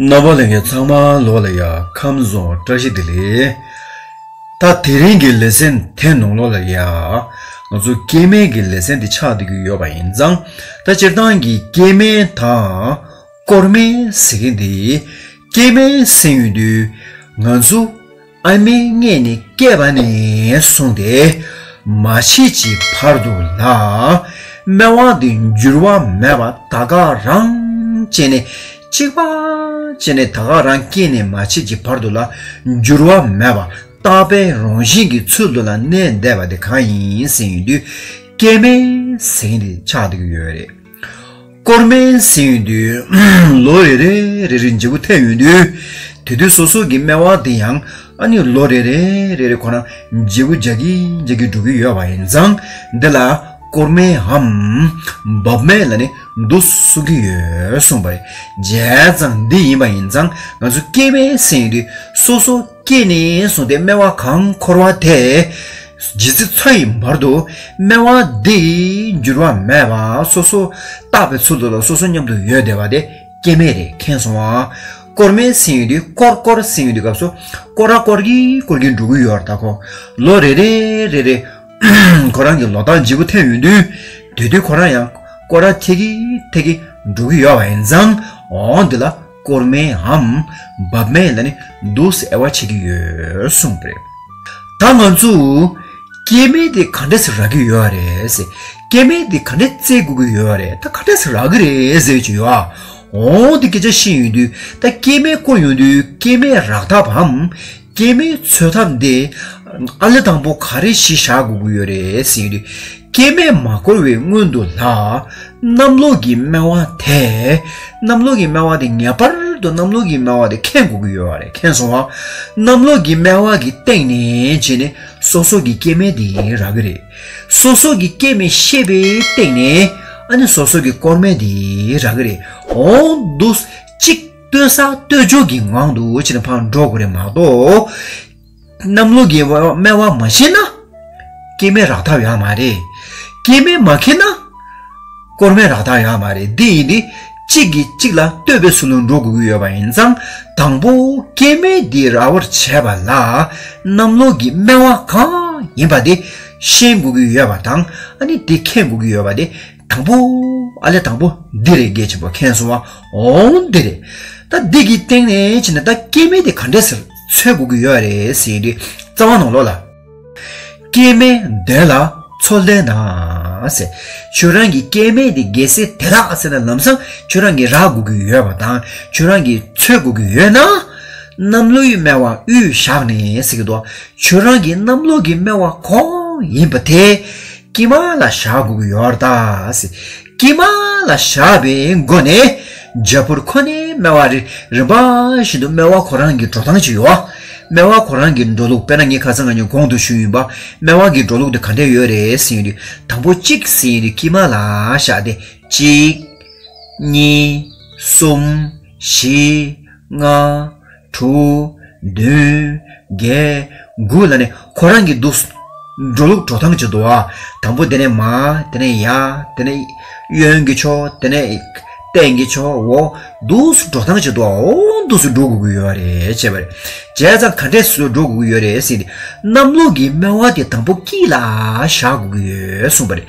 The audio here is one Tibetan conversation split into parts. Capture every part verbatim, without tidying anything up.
རྣམ་པ་ལྷན་རྒྱས་ཚང་མ་ལོགས་ལ་ཡ་ཁམས་བཟང་བཀྲ་ཤིས་བདེ་ལེགས། ད་དེ་རིང་གི་ལེ་ཚན་དེ་ནང་ལོགས་ལ་ཡ་ང་ཚོ་སྐྱེ་དམན་གྱི་ལེ་ཚན་དེ་ཆགས་བསྡད་ཀྱི་ཡོད་པ་ཡིན་ཙང་། ད་སྤྱིར་བཏང་གི་སྐྱེ་དམན་དང་སྐོར་དམན་ཟེར་མཁན་དེ། སྐྱེ་དམན་ཟེར་ཡོང་དུས་ང་ཚོ་ཨ་མའི་མངལ་ནས་སྐྱེས་པ་ནས་བཟུང་སྟེ་མ་མཆིས་ཀྱི་བར་དུ་ལ་སྨེ་བ་འདི་འགྱུར་བ་མེད་པ་ད་ག་རང་བྱས་ནས་གཅིག་པ་བྱས་ནས་ད་ག་རང་སྐྱེས་ནས་མ་མཆིས་ཀྱི་བར་དུ་ལ་འགྱུར་བ་མེད་པ་རྟག་པའི་རང་བཞིན་གྱི་ཚུལ་དུ་ལ་གནས་བསྡད་པ་དེ་གང་ཡིན་ཟེར་ཡོང་དུས་སྐྱེ་དམན་ཟེར་མཁན་དེ་ཆགས་བསྡད་ཀྱི་ཡོད་རེད། སྐོར་དམན་ཟེར་ཡོང་དུས་ལོ་རེ་རེ་རེ་རེ་བརྗེ་པོ་ཐེབས་ཡོང་དུས། དེ་དུས་སོ་སོ་གི་སྨེ་བ་དེ་ཡང་ཨ་ནི་ལོ་རེ་རེ་རེ་རེ་ཁོ་རང་བརྗེ་པོ་རྒྱག་གིན་རྒྱག་གིན་འགྲོ་གི་ཡོད་པ་ཡིན་ཙང་། འདི་ལ་སྐོར་དམན་འམ་འབབ་དམན་ལ་ནི་འདུག་གསུང་གི་ཡོད་གསུངས་པ་རེད། བྱས་ཙང་འདི་ཡིན་པ་ཡིན་ཙང་ང་ཚོ་སྐྱེ་དམན་ཟེར་ཡོང་དུས་སོ་སོ་སྐྱེས་ནས་བཟུང་སྟེ་སྨེ་བ་གང་འཁོར་བ་དེ། ཇི་སྲིད་འཚོ་ཡི་བར་དུ་སྨེ་བ་འདི་འགྱུར་བ་མེད་པ་སོ་སོ་རྟག་པའི་ཚུལ་དུ་ལ་སོ་སོ་མཉམ་དུ་ཡོད་བསྡད་པ་དེ་སྐྱེ་དམན་རེད། མཁྱེན་སོང་ཨ། སྐོར་དམན་ཟེར་ཡོང་དུས་སྐོར་སྐོར་ཟེར་ཡོང་དུས་སྐབས་སུ་སྐོར་ར་སྐོར་གྱིན་སྐོར་གྱིན་འགྲོ་གི་ཡོད་རེད། ད་ཁོ་ལོ་རེ་རེ་རེ་རེ་ཁོ་རང་གི་ལོ་རྟགས་བརྗེ་པོ་ཐེབས་ཡོང་དུས་དེ་དུས་ཁོ་རང་ཡང་སྐོར་ར་ཐེབས་ཀྱིན་ཐེབས་ཀྱིན་འགྲོ་གི་ཡོད་པ་ཡིན་ཙང་། འོ་འདི་ལ་སྐོར་དམན་འམ་འབབ་དམན་ལ་ནི་འདུག་སེ་དབྱེ་བ་ཕྱེ་གི་ཡོད་གསུངས་པ་རེད། ད་ང་ཚོ་སྐྱེ་དམན་དེ་ག་འདྲ་སེ་རག་གི་ཡོད་རེད་ཟེར། སྐྱེ་དམན་དེ་ག་འདྲ་བཙལ་དགོས་ཀྱི་ཡོད་རེད། ད་ག་འདྲ་སེ་རག་གི་རེད་ཟེར་གྱི་ཡོད་ཨ། འོ་དེ་སྐད་ཆ་བཤད་ཡོང་དུས་ད་སྐྱེ་དམན་བསྐོར་ཡོང་དུས་སྐྱེ་དམན་རག་ཐབས་འམ་སྐྱེ་དམན་འཚོལ་ཐབས་དེ་ཨ་ལས་དང་པོ་ག་རེ་གཞི་བཞག་དགོས་ཀྱི་ཡོད་རེད་ཟེར་ཡོང་དུས། སྐྱེ་དམན་མ་བསྐོར་བའི་སྔོན་དུ་ལ། གནམ་ལོ་གི་སྨེ་བ་དེ། གནམ་ལོ་གི་སྨེ་བ་དེ་ངེས་པར་དུ་གནམ་ལོ་གི་སྨེ་བ་དེ་མཁྱེན་དགོས་ཀྱི་ཡོད་རེད། མཁྱེན་སོང་བ། གནམ་ལོ་གི་སྨེ་བ་གི་སྟེང་ནས་བྱས་ནས་སོ་སོ་གི་སྐྱེ་དམན་དེ་རག་གི་རེད། སོ་སོ་གི་སྐྱེ་དམན་ཤེས་པའི་སྟེང་ནས་ཨ་ནི་སོ་སོ་གི་སྐོར་དམན་དེ་རག་གི་རེད། འོ་འདུག་གཅིག་ལྟོས་ས་ལྟོས་འཇོག་གི་ངང་དུ་བྱས་ནས་ཕར་འགྲོ་དགོས་རེད་མ་གཏོགས། གནམ་ལོ་གི་སྨེ་བ་མ་ཤེས་ན། སྐྱེ་དམན་རག་ཐབས་ཡོད་མ་རེད། སྐྱེ་དམན་མ་མཁྱེན་ན། སྐོར་དམན་རག་ཐབས་ཡོད་མ་རེད། འདི་ཡིན་དུས་གཅིག་གིས་གཅིག་ལ་ལྟོས་པའི་ཚུལ་ལ་འགྲོ་དགོས་ཀྱི་ཡོད་པ་ཡིན་ཙང་། དང་པོ་སྐྱེ་དམན་འདི་རག་པར་བྱེད་པ་ལ། གནམ་ལོ་གི་སྨེ་བ་གང་ཡིན་པ་དེ་ཤེས་དགོས་ཀྱི་ཡོད་པ་དང་། ཨ་ནི་དེ་མཁྱེན་དགོས་ཀྱི་ཡོད་པ་དེ། དང་པོ། ཨ་ལས་དང་པོ་འདི་རེད། གལ་ཆེན་པོ་མཁྱེན་སོང་བ། འོང་འདི་རེད། ད་འདི་གི་སྟེང་ནས་ཕྱིན་ན་ད་སྐྱེ་དམན་དེ་ག་འདྲས་སེ་འཚོལ་དགོས་ཀྱི་ཡོད་རེད་ཟེར་དུས། རྩ་བ་ནང་ལོགས་ལ། སྐྱེ་དམན་དེ་ལ་འཚོལ་འདོད་ན་ཟེར། ཁྱོད་རང་གི་སྐྱེ་དམན་དེ་གལ་སྲིད་དེ་ལ་ཟེར་ན་ལམ་སང་ཁྱོད་རང་གིས་རག་དགོས་ཀྱི་ཡོད་པ་དང་ཁྱོད་རང་གིས་འཚོལ་དགོས་ཀྱི་ཡོད་ན། གནམ་ལོའི་སྨེ་བ་དབུས་བཞག་ནས་ཟེར་གྱི་འདུག་ཁྱོད་རང་གི་གནམ་ལོ་གི་སྨེ་བ་གང་ཡིན་པ་དེ། དཀྱིལ་མ་ལ་བཞག་དགོས་ཀྱི་ཡོད་རེད་ད་ཟེར། དཀྱིལ་མ་ལ་བཞག་པའི་སྒོ་ནས། རྒྱབ་ཕུར་ཁོ་ནའི་སྨེ་བ་རེ་རིམ་པ་བཞིན་དུ་སྨེ་བ་ཁོ་རང་གི་འགྲོ་སྟངས་ཅིག་ཡོད། སྨེ་བ་ཁོ་རང་གི་འགྲོ་ལུགས། དཔེར་ན་ངས་ཁ་སང་ང་ཉིད་གོང་དུ་ཞུས་ཡིན་པ། སྨེ་བ་གི་འགྲོ་ལུགས་དེ་ག་འདྲས་ཡོད་རེད་ཟེར་ཡོང་དུས། དང་པོ་གཅིག་ཟེར་ཡོང་དུས་དཀྱིལ་མ་ལ་བཞག་སྟེ། གཅིག་གཉིས། གསུམ། བཞི། ལྔ། དྲུག་བདུན། བརྒྱད། དགུ་ལ་ནི་ཁོ་རང་གི་འདུག་འགྲོ་ལུགས་འགྲོ་སྟངས་ཅིག་འདུག་ཨ། དང་པོ་དེ་ནས་མར། དེ་ནས་ཡར། དེ་ནས་གཡོན་གྱི་ཕྱོགས། དེ་ནས་སྟེང་གི་ཕྱོགས། འོ། འདུག་སེ་འགྲོ་སྟངས་ཅིག་འདུག་ཨ། འོ་འདུག་སེ་འགྲོ་དགོས་ཀྱི་ཡོད་རེད་ཅེས་པ་རེད། བྱས་ཙང་ག་འདྲས་སེ་འགྲོ་དགོས་ཀྱི་ཡོད་རེད་ཟེར་ཏེ། གནམ་ལོ་གི་སྨེ་བ་དེ་དང་པོ་དཀྱིལ་ལ་བཞག་དགོས་ཀྱི་ཡོད་གསུངས་པ་རེད།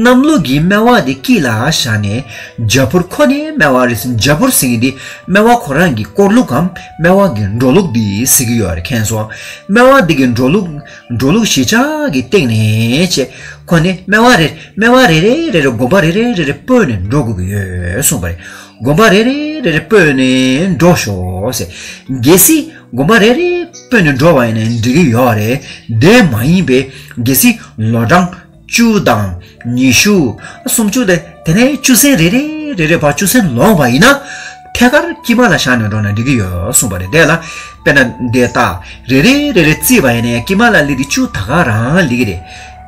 གནམ་ལོ་གི་སྨེ་བ་དེ་དཀྱིལ་ལ་བཞག་ནས། རྒྱབ་ཕུར་ཁོ་ནའི་སྨེ་བ་རེད། རྒྱབ་ཕུར་ཟེར་མཁན་དེ་སྨེ་བ་ཁོ་རང་གི་བསྐོར་ལུགས་གམ་སྨེ་བ་གི་འགྲོ་ལུགས་དེ་ཟེར་གྱི་ཡོད་རེད། མཁྱེན་སོང་། སྨེ་བ་འདི་གི་འགྲོ་ལུགས། འགྲོ་ལུགས་གཞིར་བཞག་གི་སྟེང་ནས་བྱས། ཁོ་ནས་སྨེ་བ་རེ། སྨེ་བ་རེ་རེ་རེ་རེ་གོམ་པ་རེ་རེ་རེ་རེ་སྤོས་ནས་འགྲོ་དགོས་ཀྱི་ཡོད་གསུངས་པ་རེད། གོམ་པ་རེ་རེ་རེ་རེ་སྤོས་ནས་འགྲོ་ཤོག་ཟེར། གལ་སྲིད་གོམ་པ་རེ་རེ་སྤོས་ནས་འགྲོ་བ་ཡིན་ན་འགྲིག་གི་ཡོད་རེད། དེ་མ་ཡིན་པའི་གལ་སྲིད་ལོ་གྲངས་བཅུ་དང་ཉི་ཤུ། སུམ་ཅུ་དེ། དེ་ནས་བཅུ་ཚན་རེ་རེ་རེ་རེ་བར་བཅུ་ཚན་ལོངས་པ་ཡིན་ན། ཐད་ཀར་དཀྱིལ་མ་ལ་བཞག་ནས་འགྲོ་ན་འགྲིག་གི་ཡོད་གསུངས་པ་རེད། དེ་ལ་དཔེར་ན་འདི་ལྟ། རེ་རེ་རེ་རེ་བརྩིས་པ་ཡིན་ན་ཡང་དཀྱིལ་མ་ལ་སླེབས་དུས་བཅུ་ད་ག་རང་སླེབས་ཀྱི་རེད།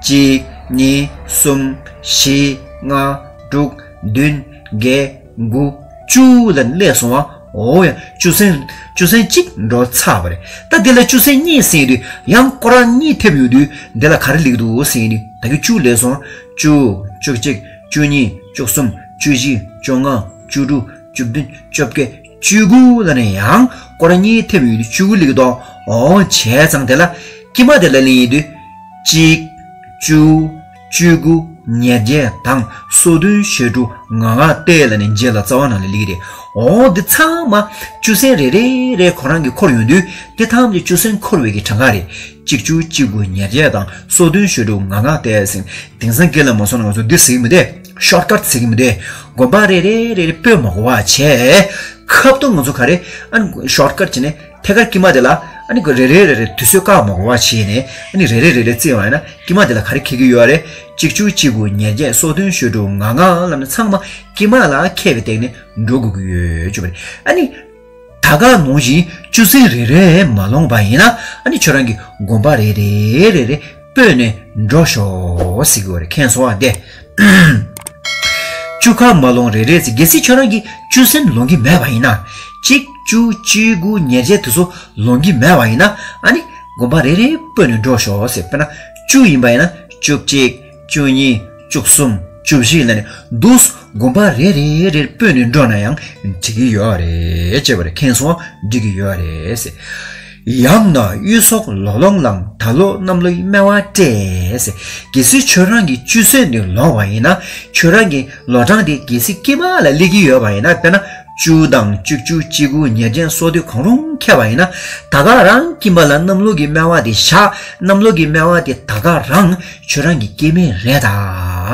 གཅིག་གཉིས། གསུམ། བཞི། ལྔ། དྲུག་བདུན། བརྒྱད། དགུ། བཅུ་ལ་སླེབས་སོང་བ། འོ་ཡ། བཅུ་ཚན། བཅུ་ཚན་གཅིག་འགྲོ་ཚར་བ་རེད། ད་འདི་ལ་བཅུ་ཚན་གཉིས་ཟེར་དུས་ཡང་སྐོར་ར་གཉིས་ཐེབས་ཡོང་དུས་འདི་ལ་ག་རེ་སླེབས་འདུག་ཟེར་དུས་ད་གི་བཅུ་སླེབས་སོང་། བཅུ། བཅུ་གཅིག་བཅུ་གཉིས། བཅུ་གསུམ། བཅུ་བཞི། བཅོ་ལྔ། བཅུ་དྲུག་བཅོ་བརྒྱད། བཅུ་དགུ་ལ་ནི་ཡང་སྐོར་གཉིས་ཐེབས་ཡོད་དུས་བཅུ་དགུ་ལེགས་དོ། འོ་བྱས་ཙང་དེ་ལ་དཀྱིལ་མ་དེ་ལ་ལེན་ཡོད་དུས་གཅིག་བཅུ། བཅུ་དགུ་ཉེར་བརྒྱད་དང་སོ་བདུན་ཞེ་དྲུག་ང་ལྔ་སྟེ་ལ་ནི་རྗེས་ལ་རྩ་བ་ནང་ལ་ལེགས་རེད། འོ་འདི་ཚང་མ་བཅུ་ཚན་རེ་རེ་རེ་ཁོ་རང་གི་འཁོར་ཡོང་དུས་དེ་ཐམས་ཅད་བཅུ་ཚན་འཁོར་བའི་གི་གྲངས་ཀ་རེད། གཅིག་བཅུ། གཅིག་དགུ། ཉེར་བརྒྱད་དང་སོ་བདུན་ཞེ་དྲུག་ང་ལྔ་སྟེ་ཟིན། དེང་སང་སྐད་ལ་མ་སོང་ན་ང་ཚོ་འདི་ཟེར་གི་མི་འདུག་ཤོར་ཀཊ་ཟེར་གི་མི་འདུག་དགོན་པ་རེ་རེ་རེ་རེ་སྤོས་མ་དགོས་པ་བྱས། ཁབ་ཏུ་ང་ཚོ་ག་རེ་ཨ་ནི་ཤོར་ཀཊ་བྱས་ནས་ཐད་ཀར་དཀྱིལ་མ་དེ་ལ་ཨ་ནི་རེ་རེ་རེ་རེ་དུས་ཚོད་བཀག་མ་དགོས་པ་བྱས་ནས་ཨ་ནི་རེ་རེ་རེ་རེ་བརྩིས་པ་ཡིན་ན་དཀྱིལ་མ་དེ་ལ་ག་རེ་འཁེལ་གི་ཡོད་རེད། གཅིག་བཅུ། གཅིག་དགུ། ཉེར་བརྒྱད། སོ་བདུན་ཞེ་དྲུག་ང་ལྔ་ལབ་ནས་ཚང་མ་དཀྱིལ་མ་ལ་འཁེལ་བའི་སྟེང་ནས་འགྲོ་དགོས་ཀྱི་ཡོད་ཅེས་པ་རེད། ཨ་ནི། ད་ག་ནང་བཞིན་བཅུ་ཚན་རེ་རེ་མ་ལོངས་པ་ཡིན་ན་ཨ་ནི་ཁྱོད་རང་གི་དགོན་པ་རེ་རེ་རེ་རེ་སྤོས་ནས་འགྲོ་ཤོག་ཟེར་གྱི་ཡོད་རེད། མཁྱེན་སོང་བ་དེ། བཅུ་ཁ་མ་ལོངས་རེ་རེ་ཟེར། གལ་སྲིད་ཁྱོད་རང་གིས་བཅུ་ཚན་ལོང་གི་མེད་པ་ཡིན་ན། གཅིག་བཅུ། གཅིག་དགུ། ཉེར་བརྒྱད་དེ་ཚོ་ལོང་གི་མེད་པ་ཡིན་ན་ཨ་ནི་དགོན་པ་རེ་རེ་སྤོས་ནས་འགྲོ་ཤོག་ཟེར། དཔེར་ན་བཅུ་ཡིན་པ་ཡིན་ན་བཅུ་གཅིག་བཅུ་གཉིས། བཅུ་གསུམ། བཅུ་བཞི་ལ་ནི་འདུག་དགོན་པ་རེ་རེ་རེར་སྤོས་ནས་འགྲོ་ན་ཡང་འགྲིག་གི་ཡོད་རེད་ཅེས་པ་རེད། མཁྱེན་སོང་བ་འགྲིག་གི་ཡོད་རེད་ཟེར། ཡང་ན་གཡུལ་སོགས་ལོ་ལོང་ལའང་ད་ལོ་གནམ་ལོའི་སྨེ་བ་སྤྲད་ཟེར། གལ་སྲིད་ཁྱོད་རང་གི་བཅུ་ཚན་དེ་ལོངས་པ་ཡིན་ན་ཁྱོད་རང་གི་ལོ་གྲངས་དེ་གལ་སྲིད་དཀྱིལ་མ་ལ་སླེབས་ཀྱི་ཡོད་པ་ཡིན་ན། དཔེར་ན་བཅུ་དང་གཅིག་བཅུ། གཅིག་དགུ། ཉེར་བརྒྱད། སོ་བདུན་གང་རུང་འཁེལ་བ་ཡིན་ན་ད་ག་རང་དཀྱིལ་མ་ལ་གནམ་ལོ་གི་སྨེ་བ་དེ་བཞག་གནམ་ལོ་གི་སྨེ་བ་དེ་ད་ག་རང་ཁྱོད་རང་གི་སྐྱེ་དམན་རེད་ད་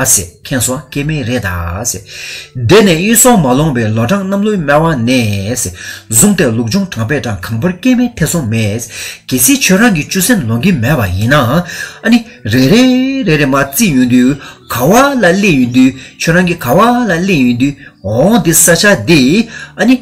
ཟེར། མཁྱེན་སོང་། སྐྱེ་དམན་རེད་ད་ཟེར། དེ་ནས་གཡུལ་སོགས་མ་ལོངས་པའི་ལོ་གྲངས་གནམ་ལོའི་སྨེ་བ་ནས་ཟེར། བཟུང་སྟེ་ལུག་ཆུང་གྲངས་པས་གྲངས་གང་བར་སྐྱེ་དམན་ཐེ་ཚོམ་མེད། གལ་སྲིད་ཁྱོད་རང་གི་བཅུ་ཚན་ལོང་གི་མེད་པ་ཡིན་ན་ཨ་ནི་རེ་རེ་རེ་རེ་མར་བརྩིས་ཡོང་དུས་ག་བ་ལ་སླེབས་ཡོང་དུས་ཁྱོད་རང་གི་ག་བ་ལ་སླེབས་ཡོང་དུས་འོ་འདི་ས་ཆ་འདི་ཨ་ནི་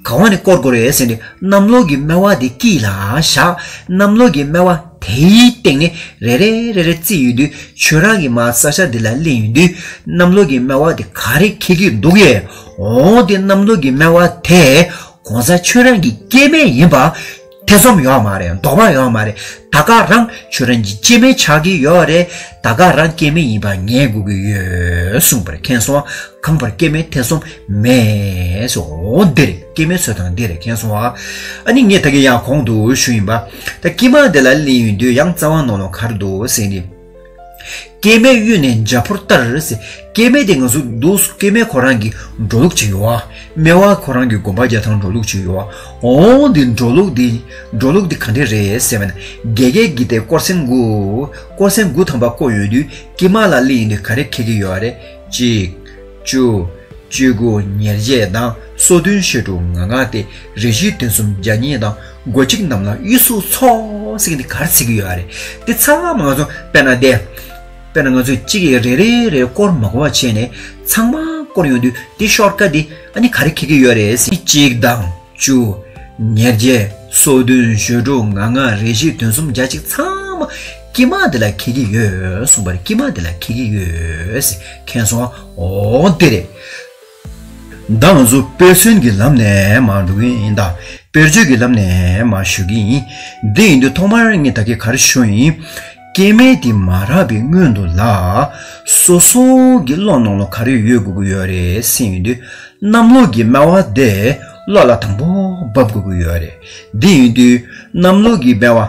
ག་བ་ནས་སྐོར་དགོས་རེད་ཟེར་ནས་གནམ་ལོ་གི་སྨེ་བ་འདི་དཀྱིལ་ལ་བཞག་གནམ་ལོ་གི་སྨེ་བ་དེའི་སྟེང་ནས་རེ་རེ་རེ་རེ་བརྩིས་ཡོང་དུས་ཁྱོད་རང་གི་མར་ས་ཆ་འདི་ལ་སླེབས་ཡོང་དུས་གནམ་ལོ་གི་སྨེ་བ་དེ་ག་རེ་འཁེལ་གྱི་འདུག་ཡས། འོ་དེ་གནམ་ལོ་གི་སྨེ་བ་དེ་གང་ཟག་ཁྱོད་རང་གི་སྐྱེ་དམན་ཡིན་པ་ཐེ་ཚོམ་ཡོད་མ་རེད། དོགས་པ་ཡོད་མ་རེད། ད་ག་རང་ཁྱོད་རང་གི་སྐྱེ་དམན་ཆགས་ཀྱི་ཡོད་རེད། ད་ག་རང་སྐྱེ་དམན་ཡིན་པ་ངེས་དགོས་ཀྱི་ཡོད་གསུངས་པ་རེད། མཁྱེན་སོང་། གང་བར་སྐྱེ་དམན་ཐེ་ཚོམ་མེད་སོ། འོ་འདི་རེད། སྐྱེ་དམན་ཚོད་དང་འདི་རེད། མཁྱེན་སོང་ཨ། ཨ་ནི་ངས་ད་གིན་ཡང་གོང་དུ་ཞུས་ཡིན་པ། ད་དཀྱིལ་མ་འདི་ལ་སླེབས་ཡོང་དུས་ཡང་རྩ་བ་ནང་ལོགས་ག་རེ་འདུག་ཟེར་ནི། སྐྱེ་དམན་གཡུལ་ནས་འཇའ་ཕུར་ལྟར་ཟེར། སྐྱེ་དམན་དེ་ང་ཚོ་འདུག་སྐྱེ་དམན་ཁོ་རང་གི་འགྲོ་ལུགས་ཅིག་ཡོད་ཨ། སྨེ་བ་ཁོ་རང་གི་དགོན་པ་རྒྱག་སྟངས་འགྲོ་ལུགས་ཅིག་ཡོད་ཨ། འོ་འདི་འགྲོ་ལུགས་འདི་འགྲོ་ལུགས་འདི་ག་འདྲ་རེད་ཟེར་བ་ན། རྒྱལ་བརྒྱད་ཀྱི་སྡེ་སྐོར་གཟེངས་དགུ། སྐོར་གཟེངས་དགུ་ཐམ་པ་བསྐོར་ཡོང་དུས་དཀྱིལ་མ་ལ་སླེབས་ཡོང་དུས་ག་རེ་འཁེལ་གྱི་ཡོད་རེད། གཅིག་བཅུ། བཅུ་དགུ། ཉེར་བརྒྱད་དང་སོ་བདུན་ཞེ་དྲུག་ང་ལྔ་སྟེ་རེ་བཞི་བདུན་གསུམ་བརྒྱ་གཉིས་དང་མགོ་གཅིག་རྣམས་ལ་གཡུལ་སོགས་ཚོགས་ཟེར་གྱི་འདི་ག་རེ་ཟེར་གྱི་ཡོད་རེད། འདི་ཚང་མ་ང་ཚོ་དཔེར་ན་དེ། དཔེར་ན་ང་ཚོས་གཅིག་གིས་རེ་རེ་རེ་སྐོར་མ་དགོས་པ་བྱས་ནས་ཚང་མ་སྐོར་ཡོང་དུས་འདི་ཤོར་ཀཊ་འདི་ཨ་ནི་ག་རེ་འཁེལ་གྱི་ཡོད་རེད་ཟེར། གཅིག་དང་། བཅུ། ཉེར་བརྒྱད། སོ་བདུན། ཞེ་དྲུག་ང་ལྔ། རེ་བཞི། བདུན་གསུམ། བརྒྱད་གཅིག་ཚང་མ་དཀྱིལ་མ་འདི་ལ་འཁེལ་གྱི་ཡོད་གསུངས་པ་རེད། དཀྱིལ་མ་འདི་ལ་འཁེལ་གྱི་ཡོད་ཟེར། མཁྱེན་སོང་ཨ། འོ་འདི་རེད། ད་ང་ཚོ་དཔེ་མཚོན་གྱི་ལམ་ནས་མར་འགྲོ་གི་ཡིན། ད་དཔེར་བརྗོད་ཀྱི་ལམ་ནས་མར་ཞུ་གི་ཡིན། འདི་ཡིན་དུས་ཐོག་མར་ངས་ད་གིན་ག་རེ་ཞུ་ཡིན། སྐྱེ་དམན་དེ་མ་རག་པའི་སྔོན་དུ་ལ། སོ་སོ་གི་བློ་ནང་ལ་ག་རེ་ཡོད་དགོས་ཀྱི་ཡོད་རེད་ཟེར་ཡོང་དུས། གནམ་ལོ་གི་སྨེ་བ་དེ་བློ་ལ་དང་པོ་འབབ་དགོས་ཀྱི་ཡོད་རེད། འདི་ཡིན་དུས་གནམ་ལོ་གི་སྨེ་བ་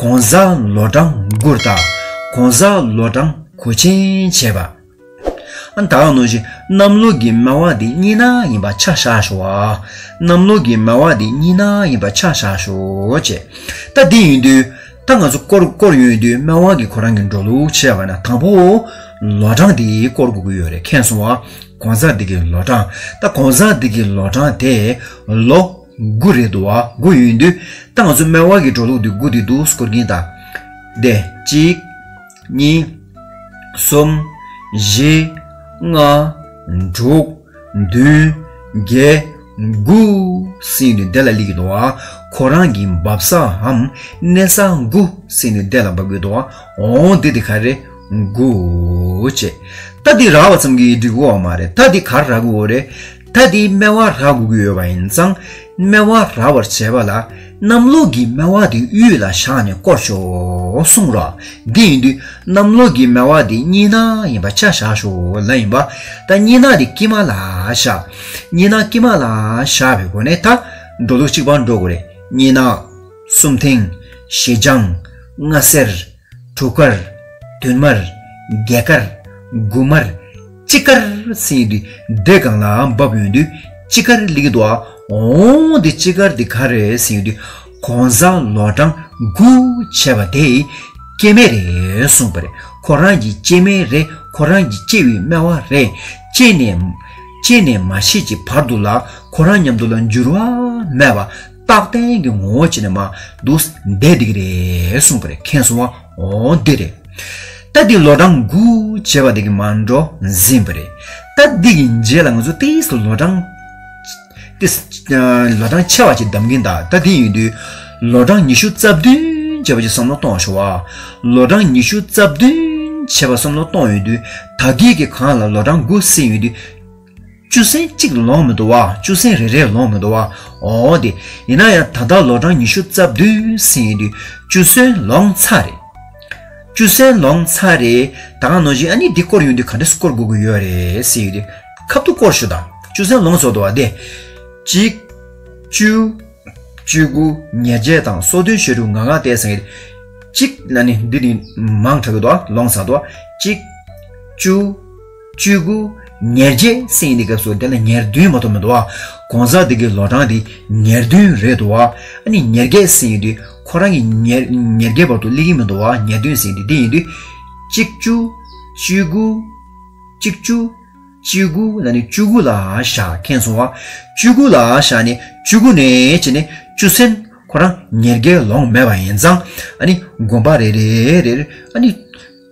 གང་ཟག་ལོ་གྲངས་དགུར་ད། གང་ཟག་ལོ་གྲངས་གོ་ཆེན་བྱས་པ། ཨ་ད་ག་ནང་བཞིན་གནམ་ལོ་གི་སྨེ་བ་དེ་གཉིས་སྣང་ཡིན་པ་ཆ་བཞག་ཤོག་ཨ། གནམ་ལོ་གི་སྨེ་བ་དེ་གཉིས་སྣང་ཡིན་པ་ཆ་བཞག་ཤོག་ཅེས། ད་འདི་ཡིན་དུས། ད་ང་ཚོ་སྐོར་སྐོར་ཡོང་དུས་སྨེ་བ་གི་ཁོ་རང་གི་འགྲོ་ལུགས་བྱས་པ་ན་དང་པོ་ལོ་གྲངས་དེ་སྐོར་དགོས་ཀྱི་ཡོད་རེད། མཁྱེན་སོང་ཨ། གང་ཟག་འདི་གི་ལོ་གྲངས། ད་གང་ཟག་འདི་གི་ལོ་གྲངས་དེ་ལོ་དགུ་རེད་འདུག་ཨ། དགུ་ཡོང་དུས་ད་ང་ཚོ་སྨེ་བ་གི་འགྲོ་ལུགས་དེ་དགུ་དེ་འདུག་སྐོར་གྱིན། ད་དེ་གཅིག་གཉིས། གསུམ། བཞི། ལྔ། དྲུག་བདུན། བརྒྱད། དགུ། ཟེར་དུས་དེ་ལ་སླེབས་ཀྱི་འདུག་ཨ། ཁོ་རང་གི་འབབ་སའམ་གནས་ས་དགུ་ཟེར་དུས་དེ་ལ་འབབ་ཀྱི་འདུག་ཨ། འོ་འདི་དེ་ག་རེ། དགུ་བྱས། ད་འདི་རག་པ་ཙམ་གྱིས་འགྲིག་གི་ཡོད་མ་རེད། ད་འདི་ག་རེ་རག་དགོས་རེད། ད་དེའི་སྨེ་བ་རག་དགོས་ཀྱི་ཡོད་པ་ཡིན་ཙང་། སྨེ་བ་རག་པར་བྱེད་པ་ལ་གནམ་ལོ་གི་སྨེ་བ་དེ་དབུས་ལ་བཞག་ནས་སྐོར་ཤོག་གསུངས་ར། འདི་ཡིན་དུས་གནམ་ལོ་གི་སྨེ་བ་དེ་གཉིས་སྣང་ཡིན་པ་ཆ་བཞག་ཤོག་ལབ་ཡིན་པ། ད་གཉིས་སྣང་དེ་དཀྱིལ་མ་ལ་བཞག་གཉིས་སྣང་དཀྱིལ་མ་ལ་བཞག་པའི་སྒོ་ནས་ད་ འགྲོ་ལུགས་གཅིག་པ་འགྲོ་དགོས་རེད། གཉིས་ནག། གསུམ་མཐིང་། བཞི་ལྗང་། ལྔ་སེར། དྲུག་དཀར། བདུན་དམར། བརྒྱད་དཀར། དགུ་དམར། གཅིག་དཀར་ཟེར་ཡོང་དུས་འདི་སྒང་ལ་འབབ་ཡོང་དུས་གཅིག་དཀར་སླེབས་ཀྱི་འདུག་ཨ། འོང་འདི་གཅིག་དཀར་འདི་ག་རེ་ཟེར་ཡོང་དུས་གོང་ས་ལོ་གྲངས་དགུ་བྱས་པ་དེ་སྐྱེ་དམན་རེད་གསུངས་པ་རེད། ཁོ་རང་གི་སྐྱེ་དམན་རེད། ཁོ་རང་གི་སྐྱེ་བའི་དམན་བ་རེད། སྐྱེས་ནས་སྐྱེས་ནས་མ་ཤི་གི་བར་དུ་ལ་ཁོ་རང་མཉམ་དུ་ལ་འགྱུར་བ་མེད་པ། རྟག་བརྟན་གྱི་ངོ་བོ་བྱས་ནས་མར་འདུག་བསྡད་བསྡད་ཀྱི་རེད་གསུངས་པ་རེད། མཁྱེན་སོང་བ། འོ་འདི་རེད། ད་འདི་ལོ་གྲངས་དགུ་བྱས་པ་དེ་གི་མར་འགྲོ་ཟིན་པ་རེད། ད་འདི་གི་རྗེས་ལ་ང་ཚོ་ཏིས་ལོ་གྲངས་ཏིས་ལོ་གྲངས་ཆེ་བ་ཅིག་བདམས་ཀྱིན་གདའ། ད་འདི་ཡིན་དུས་ལོ་གྲངས་ཉི་ཤུ་རྩ་བདུན་བྱས་པ་ཅིག་བསམ་བློ་གཏོང་ཤོག་བ། ལོ་གྲངས་ཉི་ཤུ་རྩ་བདུན་བྱས་པ་བསམ་བློ་གཏོང་ཡོང་དུས་ད་གིན་གི་སྒང་ལ་ལོ་གྲངས་དགུ་ཟིན་ཡོང་དུས། བཅུ་ཚན་གཅིག་ལོངས་མི་འདུག་བ། བཅུ་ཚན་རེ་རེ་ལོངས་མི་འདུག་བ། འོ་དེ། ཡིན་ན་ཡང་ད་ལྟ་ལོ་གྲངས་ཉི་ཤུ་རྩ་བདུན་ཟིན་ཡོང་དུས་བཅུ་ཚན་ལོངས་ཚར་རེད། བཅུ་ཚན་ལོངས་ཚར་རེད། ད་ག་ནང་བཞིན་ཨ་ནི་འདི་སྐོར་ཡོང་དུས་ག་འདྲ་སྐོར་དགོས་ཀྱི་ཡོད་རེད་ཟེར་ཡོང་དུས་ཁ་ཐུག་སྐོར་ཞུ་དང་། བཅུ་ཚན་ལོངས་སོང་འདུག་བ་དེ། གཅིག་བཅུ། བཅུ་དགུ། ཉེར་བརྒྱད་དང་སོ་བདུན་བྱས་དུས་ང་ང་བལྟས་ཟིན་ཡོང་དུས། གཅིག་ལ་ནི་འདི་ནི་མང་དྲགས་ཀྱི་འདུག་བ། ལོངས་ཚར་འདུག་བ། གཅིག་བཅུ། བཅུ་དགུ། ཉེར་བརྒྱད་ཟེར་ཡོང་དུས་སྐབས་སུ་དེ་ལ་ཉེར་བདུན་མ་གཏོགས་མི་འདུག་བ། གོང་ས་དེ་གི་ལོ་གྲངས་དེ་ཉེར་བདུན་རེད་འདུག་བ། ཨ་ནི་ཉེར་བརྒྱད་ཟེར་ཡོང་དུས་ཁོ་རང་གི་ཉེར་ཉེར་བརྒྱད་བར་དུ་སླེབས་ཀྱི་མི་འདུག་བ། ཉེར་བདུན་ཟེར་ཡོང་དུས་འདི་ཡིན་དུས། གཅིག་བཅུ། བཅུ་དགུ། གཅིག་བཅུ། བཅུ་དགུ་ལ་ནི་བཅུ་དགུ་ལ་བཞག་མཁྱེན་སོང་བ། བཅུ་དགུ་ལ་བཞག་ནས་བཅུ་དགུ་ནས་བྱས་ནས་བཅུ་ཚན་ཁོ་རང་ཉེར་བརྒྱད་ལོངས་མེད་པ་ཡིན་ཙང་། ཨ་ནི་དགོན་པ་རེ་རེ་རེ་རེ། ཨ་ནི་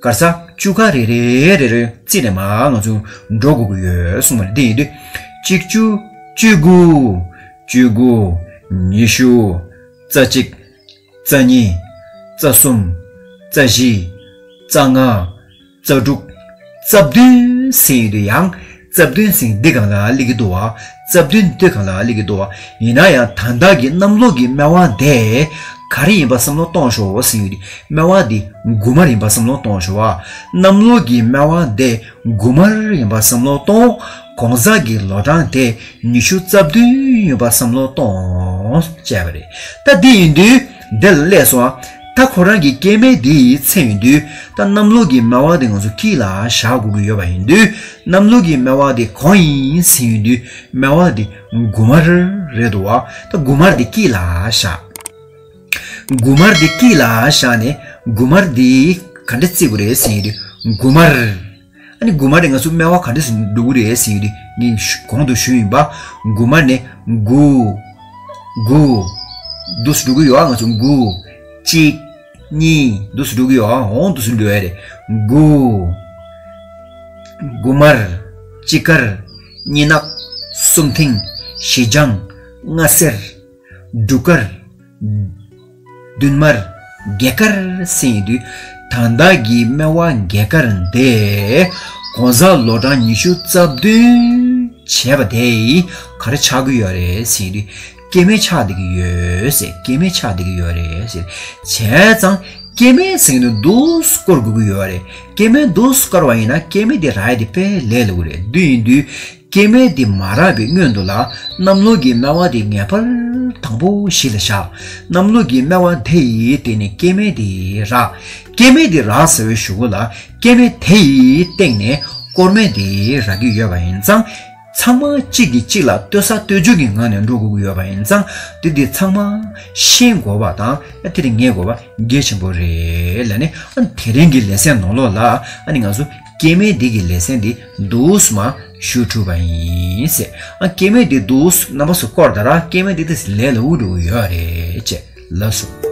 གར་ས་བཅུ་ཁ་རེ་རེ་རེ་རེ་བརྩིས་ནས་མར་ང་ཚོ་འགྲོ་དགོས་ཀྱི་ཡོད་གསུངས་པ་རེད། དེ་ཡིན་དུས་གཅིག་བཅུ། བཅུ་དགུ། བཅུ་དགུ། ཉི་ཤུ། རྩ་གཅིག་རྩ་གཉིས། རྩ་གསུམ། རྩ་བཞི། རྩ་ལྔ། རྩ་དྲུག་རྩ་བདུན་ཟེར་ཡོང་དུས་ཡང་། རྩ་བདུན་ཟེར་འདི་སྒང་ལ་སླེབས་ཀྱི་འདུག་བ། རྩ་བདུན་འདི་སྒང་ལ་སླེབས་ཀྱི་འདུག་བ། ཡིན་ན་ཡང་ད་ལྟ་གི་གནམ་ལོ་གི་སྨེ་བ་དེ་ག་རེ་ཡིན་པ་བསམ་བློ་གཏོང་ཤོག་ཟེར་ཡོང་དུས་སྨེ་བ་འདི་དགུ་དམར་ཡིན་པ་བསམ་བློ་གཏོང་ཤོག་བ། གནམ་ལོ་གི་སྨེ་བ་དེ་དགུ་དམར་ཡིན་པ་བསམ་བློ་གཏོང་། གོང་ས་གི་ལོ་གྲངས་དེ་ཉི་ཤུ་རྩ་བདུན་ཡིན་པ་བསམ་བློ་གཏོང་བྱས་པ་རེད། ད་འདི་ཡིན་དུས་འདི་ལ་སླེབས་སོང་ཨ། ད་ཁོ་རང་གི་སྐྱེ་དམན་འདི་ཡི་མཚན་ཡིན་དུས་ད་གནམ་ལོ་གི་སྨེ་བ་དེ་ང་ཚོ་དཀྱིལ་ལ་བཞག་དགོས་ཀྱི་ཡོད་པ་ཡིན་དུས་གནམ་ལོ་གི་སྨེ་བ་དེ་གང་ཡིན་ཟེར་ཡིན་དུས་སྨེ་བ་དེ་དགུ་དམར་རེད་འདུག་བ། ད་དགུ་དམར་དེ་དཀྱིལ་ལ་བཞག་དགུ་དམར་དེ་དཀྱིལ་ལ་བཞག་ནས་དགུ་དམར་དེ་ག་འདྲ་བརྩི་དགོས་རེད་ཟེར་ཡིན་དུས་དགུ་དམར། ཨ་ནི་དགུ་དམར་དེ་ང་ཚོ་སྨེ་བ་ག་འདྲ་ཞིག་འགྲོ་གི་རེད་ཟེར་ཡོང་དུས་ངས་གོང་དུ་ཞུས་ཡིན་པ། དགུ་དམར་ནས་དགུ། དགུ། འདུག་སེ་འགྲོ་གི་ཡོད་ཨ། ང་ཚོ་དགུ། གཅིག་གཉིས། འདུག་སེ་འགྲོ་གི་ཡོད་ཨ། འོང་འདུག་སེ་འགྲོ་ཡ་རེད། དགུ། དགུ་དམར། གཅིག་དཀར། གཉིས་ནག། གསུམ་མཐིང་། བཞི་ལྗང་། ལྔ་སེར། དྲུག་དཀར། བདུན་དམར། བརྒྱད་དཀར་ཟེར་ཡོང་དུས་ད་ལྟ་གི་སྨེ་བ་བརྒྱད་དཀར་འདི་གོང་ས་ལོ་གྲངས་ཉི་ཤུ་རྩ་བདུན་བྱས་པ་དེ་ཡིས་ག་རེ་ཆགས་ཀྱི་ཡོད་རེད་ཟེར་ཡོང་དུས་སྐྱེ་དམན་ཆགས་བསྡད་ཀྱི་ཡོད་ཟེར། སྐྱེ་དམན་ཆགས་བསྡད་ཀྱི་ཡོད་རེད་ཟེར། བྱས་ཙང་སྐྱེ་དམན་ཟེར་ཡོང་དུས་འདུག་སེ་སྐོར་དགོས་ཀྱི་ཡོད་རེད། སྐྱེ་དམན་འདུག་སེ་བསྐོར་བ་ཡིན་ན་སྐྱེ་དམན་དེ་རག་ཡ་དེ་དཔེ་ལས་སླ་པོ་རེད། འདི་ཡིན་དུས། སྐྱེ་དམན་དེ་མ་རག་པའི་སྔོན་དུ་ལ་གནམ་ལོ་གི་སྨེ་བ་དེ་ངེས་པར་དང་པོ་གཞི་ལ་བཞག་གནམ་ལོ་གི་སྨེ་བ་དེ་ཡིས་དེ་ནི་སྐྱེ་དམན་དེ་རག་སྐྱེ་དམན་དེ་རག་ཟེར་བའི་གཞུག་གུ་ལ་སྐྱེ་དམན་དེ་ཡི་སྟེང་ནས་སྐོར་དམན་དེ་རག་གི་ཡོད་པ་ཡིན་ཙང་། ཚང་མ་གཅིག་གིས་གཅིག་ལ་ལྟོས་ས་ལྟོས་འཇོག་གི་ངང་ནས་འགྲོ་དགོས་ཀྱི་ཡོད་པ་ཡིན་ཙང་། དེ་དེ་ཚང་མ་ཤེས་དགོས་པ་དང་དེ་དེ་ངེས་དགོས་པ་གལ་ཆེན་པོ་རེད་ལབ་ནས། ཨ་ནི་དེ་རིང་གི་ལེ་ཚན་ནང་ལོགས་ལ་ཨ་ནི་ང་ཚོ་སྐྱེ་དམན་འདི་གི་ལེ་ཚན་འདི་འདུག་སེ་མར་ཞུ་གྲུབ་པ་ཡིན་ཟེར། ཨ་སྐྱེ་དམན་འདི་འདུག་སེ་རྣམ་པ་ཚོ་སྐོར་ད་ར་སྐྱེ་དམན་འདི་དེ་ལས་སླ་པོ་འགྲོ་གི་ཡོད་རེད་ཅེས་ལབ་སོང་།